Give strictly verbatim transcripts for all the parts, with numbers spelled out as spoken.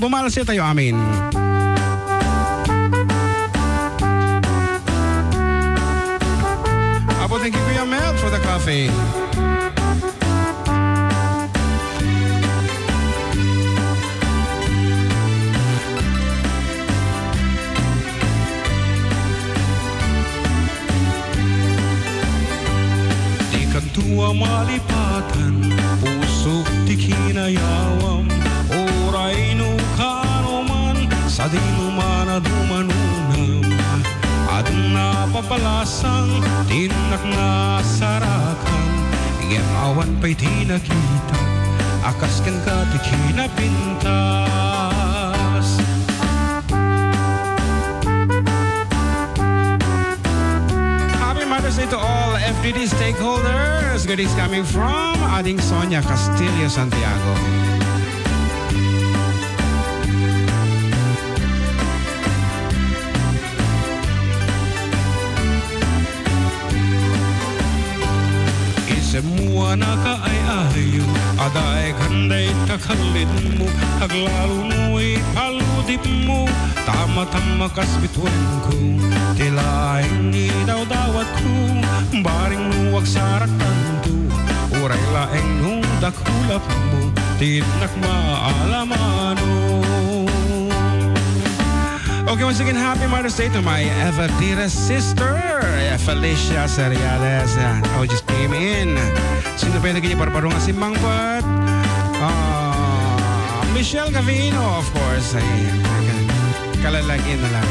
Bumalse tayo amin. Apo, thank you, Kuya Mel, for the coffee. Dikanto a malipatan, pusok ti kinayawam. Uray no kaano man, sadino man a dumanonam. Adun a papalasang, ti innak nasarakan. Ngem awan pay ti nakita, a kas kenka ti kinapintas. Happy Mother's Day to all F D D stakeholders. Greetings coming from Ading Sonia Castillo, Santiago. Isemmo a nakaay-ayo, a daegan dayta kallidmo, aglalo no ipaludipmo, tama-tama kas bituenko, ti laeng idawdawatko, bareng no agsaraktanto, uray laeng no dakulapmo, ti innak maalamano. Okay, once again, happy Mother's Day to my ever dearest sister, eh, Felicia Seriales. Uh, I just came in. Sino pa yung naging barbaro nga si Mangpat? Ah, Michelle Gavino, of course. Ay, kalalagyan na lang.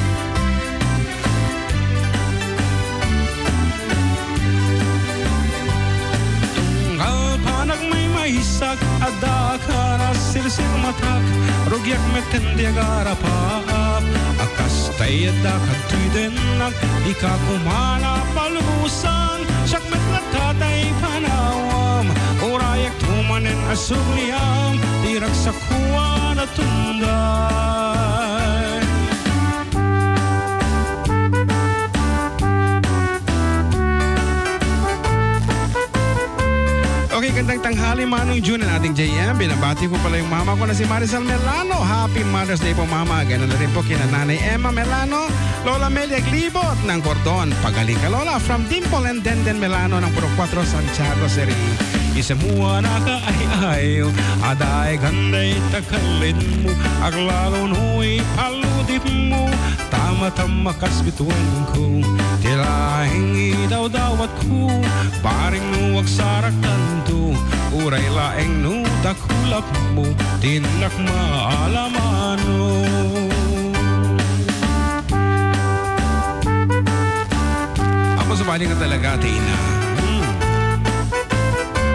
Tunggal panagmaymaysak, adda ka nasirsirmatak, rugiak metten ti agarapaap. A kas tay adda kadtoy dennak, dika koma napalubosan, siak met latta tay panawam. Urayekto manen a subliam, ti ragsak Juan a Tunday. Okay, gandang tanghali, Manong Jun and Ating J M. Binabati ko pala yung mama ko na si Maricel Melano. Happy Mother's Day po, Mama. Ganun na rin po kina Nanay Emma Melano, Lola Mel Aglibot ng Cordon. Pagaling ka, Lola. From Dimple and Denden Melano ng Purok Cuatro, Santiago City. Isemmo a nakaay-ayo, a daegan dayta kallidmo, aglalo no ipaludipmo, tama-tama kas bituenko, ti laeng idawdawatko, bareng no agsaraktanto, uray laeng no dakulapmo, ti innak maalamano. Apo, sabali nga talaga, Tina. Hmm.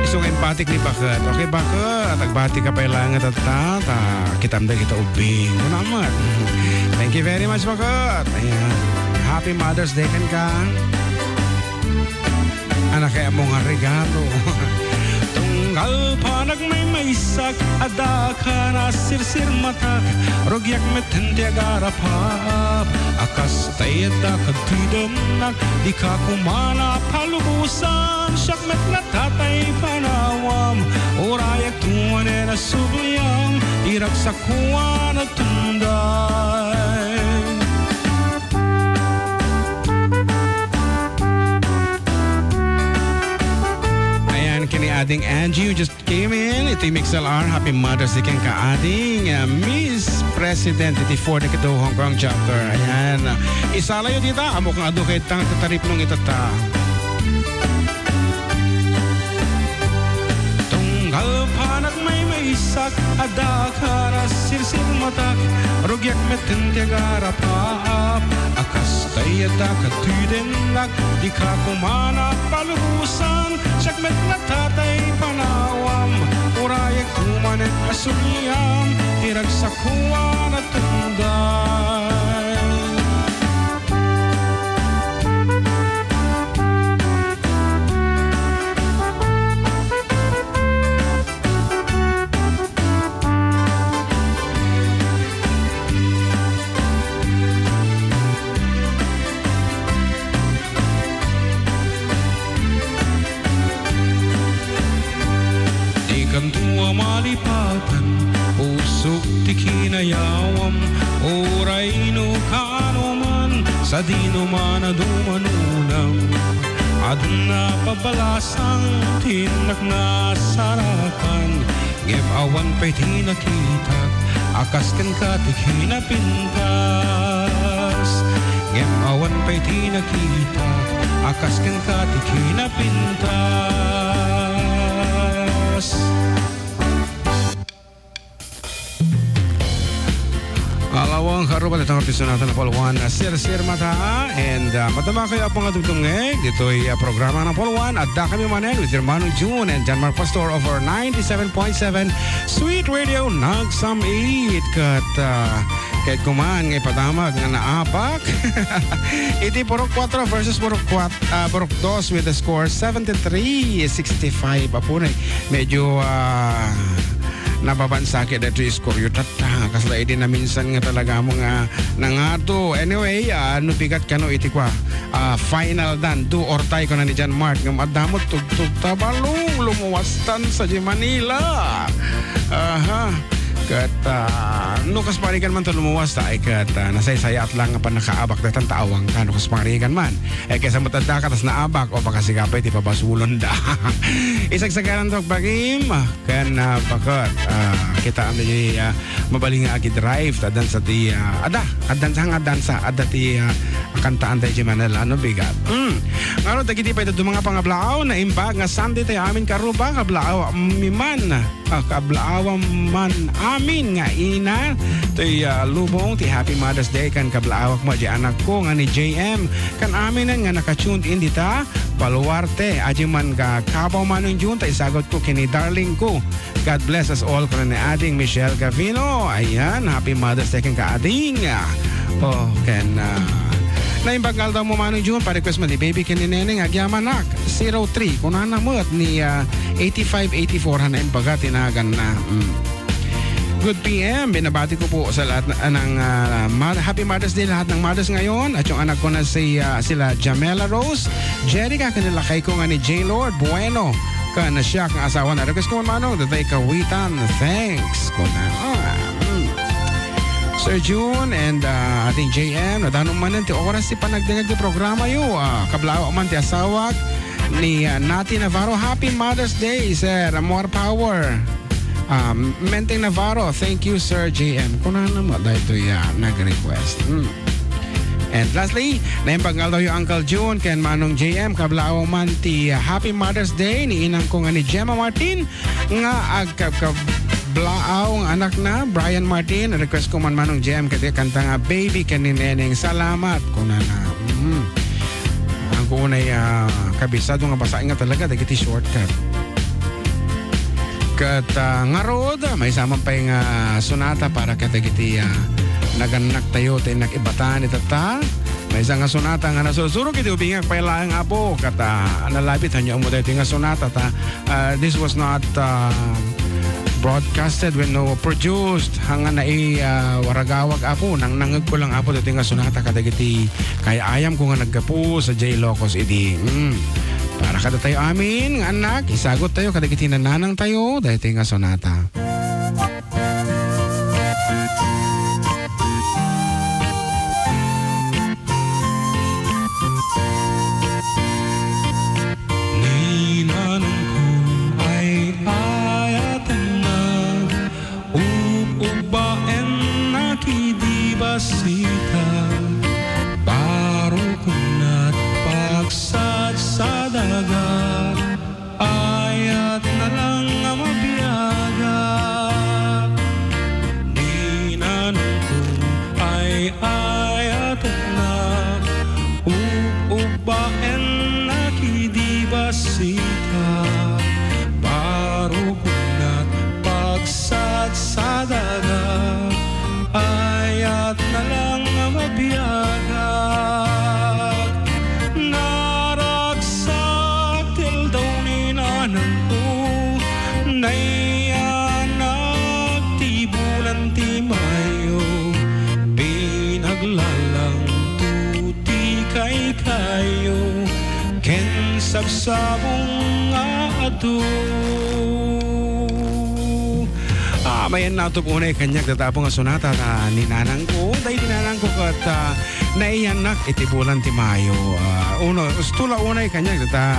Isu nga impatik ni Baket. Okay, Baket. Agbati ka pay laeng nga tatta, ta kitam dagita ubbing. Kunaman. Thank you very much, Baket. Ayan. Happy Mother's Day kenka. Anak, kaya mo nga regalo. Tunggal panagmaymaysak, adda ka nasirsirmatak, rugiak metten ti agarapaap. A kas tay adda kadtoy dennak, dika koma napalubosan, siak met latta tay panawam. Urayekto manen a subliam, ti ragsak Juan a Tunday. Ayan, kini Ading Angie, who just came in. Ito'y Mix L R. Happy Mother's Day kenka, Ading, uh, Miss President iti forty-two Hong Kong chapter. Ayan. Isalayo dita, ammok nga adu kay tang tataripnong itata. Tunggal panagmaymaysak, adda ka nasirsirmatak, rugiak metten ti agarapaap. A kas tay adda kadtoy dennak, dika koma napalubosan, siak met latta tay panawam. Urayekto manen a subliam, ti ragsak Juan a Tunday. Dikanto a malipatan, puso Duk ti kinayawam, uray no kano man, sadino man a dumanonam. Adun a pabalasang ti innak nasarakan, ngem awan pay ti nakitak a kas kenka ti kinapintas. Ngem awan pay ti nakitak a kas kenka ti kinapintas. Alawang karuba, ditoy nga pisunatan na Paul Juan, uh, Sir Sir Mata, and, uh, madama kayo, Apo, nga dumdumngeg ditoy, uh, programa na Paul Juan, adda kami manen with your Manong June and John Mark Pastor over ninety-seven point seven Sweet Radio Nagsam-it. Ket, uh, ket kuman nga ipadamag nga naabak iti Purok Cuatro versus Purok Cuat-, uh, Purok Dos with the score seventy-three sixty-five. Apo, na, medyo, uh, nababansa kay daytoy score yu tatta. Kasla idi naminsan nga talaga mo nga nangato. Anyway, ah, no bigat kano iti kua, ah, final dan, do or die, kuna ni John Mark, nga adda met tugtog ta balong lumuwas tan sa di Manila. Aha. Ket, ah, no kas parigan man ta lumuwas ta, ay ket, ah, nasaysayaat lang nga pannakaabak daytan ta awang ta no kas parigan man. Eh, kaysa met adda ka tas naabak, o baka siga pay ti pabasulon da. Isagsagaran to, Bagim. Ken, ah, baket, ah, kitaem daydiay, ah, mabalin nga agi-drive, ta addan sa ti, ah, adda, addan sa nga addan sa, adda ti, ah, kantaan daydiay Manila, no bigat. Mm. Ngarud, dagiti pay dadduma nga pangablaaw, naimbag nga Sunday tayo amin karuba, kablaaw, mi man, ah, kablaawam man amin nga ina, toy, ah, lubong, ti Happy Mother's Day, kan kablaawak mo, di anakko, nga ni J M, kan aminen nga naka-tuned in dita, baluarte, adi man ka kabaw Manong June, ta isagut ko kini darling ko, God bless us all, kuna ni Ading Michelle Gavino. Ayan, happy Mother's Day kenka, Ading. Oh, ken, ah, naimbag nga aldaw mo, Manong June, pa-request mo ni Baby ken ni Neneng, agyamanak, zero three, kunana met ni, ah, eighty-five eighty-four, ha, naimbaga, tinagan na. Mm. Good P M, binabati ko po sa lahat na, ng, ah, ma-, Happy Mother's Day lahat ng mothers ngayon. At yung anak ko na si, ah, sila Jamela Rose, Jerica, kanila kay ko nga ni J Lord Bueno. Kana siya kang asawa na request ko, Manong, datay kawitan. Thanks. Kuna. Ah, mm. Sir June and, ah, ating J M, nadanon man ti oras ti panagdengag ti programa yo. Ah, kablaw man ti asawak ni, ah, Nati Navarro. Happy Mother's Day, sir. More power. Ah, Menteng Navarro, thank you, Sir J M. Kunana mo, dahil ito, ah, nag-request. Hmm. And lastly, naimbag nga aldaw yo Uncle June ken Manong J M, kablaaw man ti, ah, Happy Mother's Day ni inang ko nga ni Gemma Martin nga agkabkablaaw nga anak na, Brian Martin. Request ko man, Manong J M, kadi kanta nga Baby ken ni Neneng. Salamat, kunana. Mm. Ang kunay, ah, kabisado nga basaen nga talaga dagiti shortcut. Ket, ah, ngarud, maysa man pay nga sonata para kadagiti, ah, nagannak tayo, ti nakibatan itatta. Maysa nga sonata nga nasursuro iti ubingak pay laeng, Apo, ket, ah, nalabit hanyo mo daytoy nga sonata ta, ah, this was not, ah, broadcasted wenno produced. Hanga nai, ah, waragawag, Apo, nang nangeg ko lang, Apo, daytoy nga sonata kadagiti kay ayam ko nga naggapu sa J Locos idi. Mm. Para kada tayo amin nga anak, isagot tayo kadagiti nananang tayo, daytoy nga sonata. Ni nanangko ay ayatenna, ub-ubbaenna kidi basita, barukonnat pagsadsadaga, ayatna lang a mabiagak. Ni nanangko ay ayatenna, ub-ubbaenna kidi basita, barukonnat pagsadsadaga, ayatna lang a mabiagak. Naragsak ti aldaw ni nanangko, nayanak ti bulan ti Mayo, pinaglalangto ti kaykayo, ken sabsabong nga adu. Mayen natop unay kaniak data Apo nga sonata ta ni nanangko. Daydi nanangko ket, ah, naiyanak iti bulan ti Mayo. Ah, uno, usto la unay kaniak data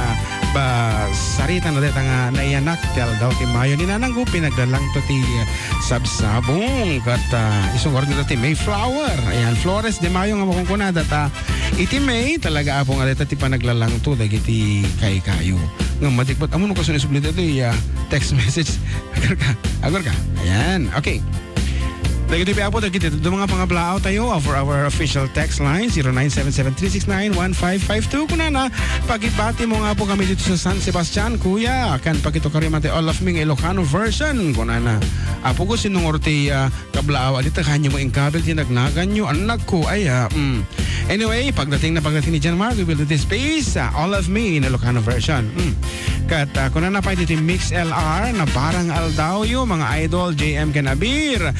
ba, sarita na dayta nga naiyanak ti aldaw ti Mayo. Ni nanangko pinaglalangto ti, ah, sabsabong ket, ah, isu ngarud dayta ti Mayflower. Ayan, Flores de Mayo nga makunkuna data iti May, talaga Apo nga dayta ti panaglalangto dagiti kaykayo. Ngem madikbat, ammom no kasano isubli daytoy, ah, text message. Agurka, agurka. Ayan, okay. Dagiti pay, Apo, dagiti dadduma nga pangablaaw tayo, uh, for our official text line, zero nine seven seven three six nine one five five two. Kunana, pakibati mo nga, Apo, kami dito sa San Sebastian, kuya. Kan pakitukarim ti All of Me nga Ilocano version. Kunana, Apo ko, sinungor ti, ah, kablaaw, adita kanyo mo inkabil ti nagnaganyo, annakko, ay, ah, mm. Anyway, pagdating na pagdating ni John Mark, we will do this piece, ah, All of Me in Ilocano version. Mm. Ket, ah, kunana pay ditoy Mix L R, nabarang aldawyo, mga idol, J M ken Abir.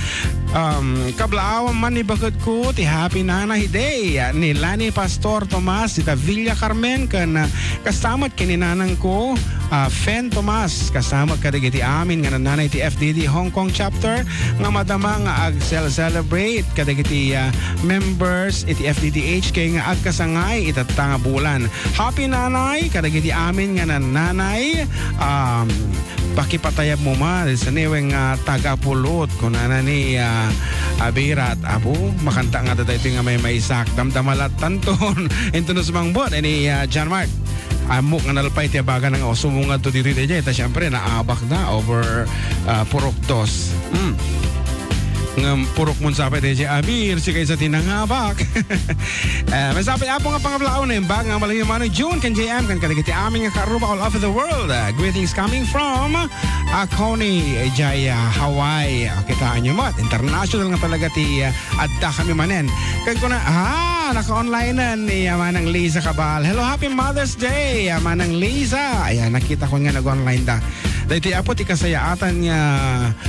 Um, kablaawan man ni baket ko, ti Happy Nanay Day, ah, ni Lani Pastor Tomas, dita Villa Carmen, ken, ah, kasta met ken ni nanang ko, ah, Fen Tomas, kasta met kadagiti amin nga nananay ti F D D Hong Kong chapter, nga madama nga agsel-celebrate kadagiti, ah, members iti F D D H K nga agkasangay itatta nga bulan. Happy Nanay kadagiti amin nga nananay, um, pakipatayabmo man, sa niweng nga taga Pulot, kunana ni, ah, Abirat, Apo, makanta nga daytoy nga maymaysak, damdama lattanton, inton no sumangbut, ni, ah, John Mark. Ammok nga nalpay ti abagan nga sumungad to ditoy, daydiay, ta siempre, naabak na over, ah, purok dos. Hmm. Ngem purok mo sapay, daydiay, Abir, sika isa ti nangabak. Eh, masapay, Apo, nga pangablaaw na imbag nga malami manang June, kan J M, kan kadagiti amin nga karuba all over the world. Ah, greetings coming from, ah, Coney, Jaya, Hawaii. Ah, kitaan nyo met, international nga talaga ti, ah, adda kami manen. Kan kuna, ah, naka-online na ni, ah, Manang Liza Cabal. Hello, happy Mother's Day, ah, Manang Liza. Ayan, nakita ko nga nag-online da. Daytoy, Apo, ti kasayaatan nga,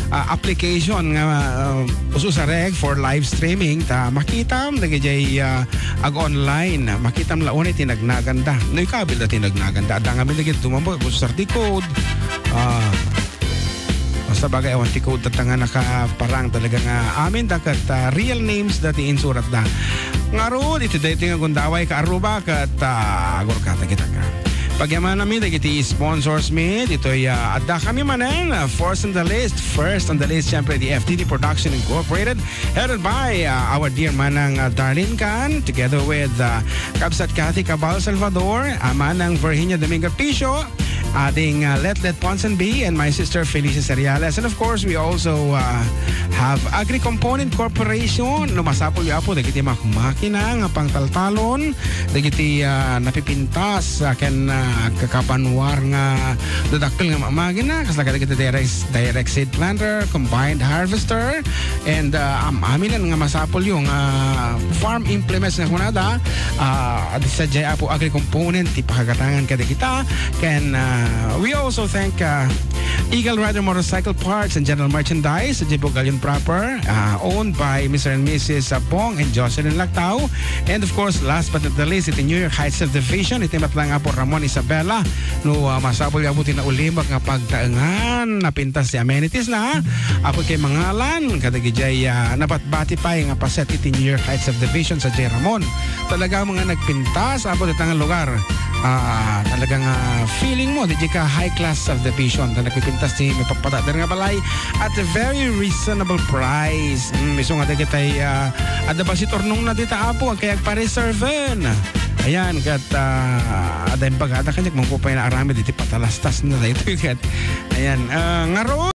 ah, application nga, ah, ususarek for live streaming. Ta makitam, dagijay, ah, ag-online. Makitam la unay ti nagnaganda. No ikabil da ti nagnaganda. Adda ngamin dagiti tumambag, ususar ti code. Ah, Basta bagay, awan ti code tatta nga nakaparang talaga nga amin da ket, ah, real names da ti insurat da. Ngarud, iti daytoy nga gundaway ka Aruba ket, ah, agurka, tagitaka. Pagyamanami dagiti sponsors mi, ditoy, ah, adda kami manen, ah, first on the list, first on the list, siyempre, the F T D Production Incorporated, headed by, ah, our dear manang, ah, Darlene Can, together with, ah, Kabsat Kathy Cabal Salvador, ah, manang Virginia Domingo Piso, ading, uh, Letlet Ponsonby and my sister Felicia Seriales. And of course, we also, uh, have Agri Component Corporation. No masapulyo, Apo, dagiti mak-, makina nga pangtaltalon, dagiti, uh, napipintas, uh, ken, uh, kakabanwar nga dadakkel nga ma-, makina, kasla kadagiti direct, direct seed planter, combined harvester, and, uh, am-, amin nga masapulyo nga farm implements nga kunada, uh, sadiay, Apo, Agri Component ti pakagatangan kadagita. Ken, uh, we also thank, uh, Eagle Rider Motorcycle Parts and General Merchandise, sa Jibo Galion proper, uh, owned by Mister and Missus Bong and Jocelyn Lactao. And of course, last but not the least, iti New York Heights Subdivision, iti met lang, Apo, Ramon Isabela. No, uh, masapul nga, Apo, ti naulimek nga pagtaengan, napintas ti amenities na, Apo, kay mangalan, kadagijay, uh, nabatbati pay nga paset iti New York Heights Subdivision sa J. Ramon. Talaga nga nagpintas, Apo, dita nga lugar. Ah, talaga nga feeling mo, di ka high class subdivision. Ta nagpipintas ti mapagpatader nga balay at a very reasonable price. Mm, isu nga dagitay, ah, adda bassit urnongna dita, Apo, kay agpa-reserven. Ayan, ket, ah, adda imbagada kaniak, mangkupay na aramid iti patalastas na daytoy ket. Ayan, ah, ngarud,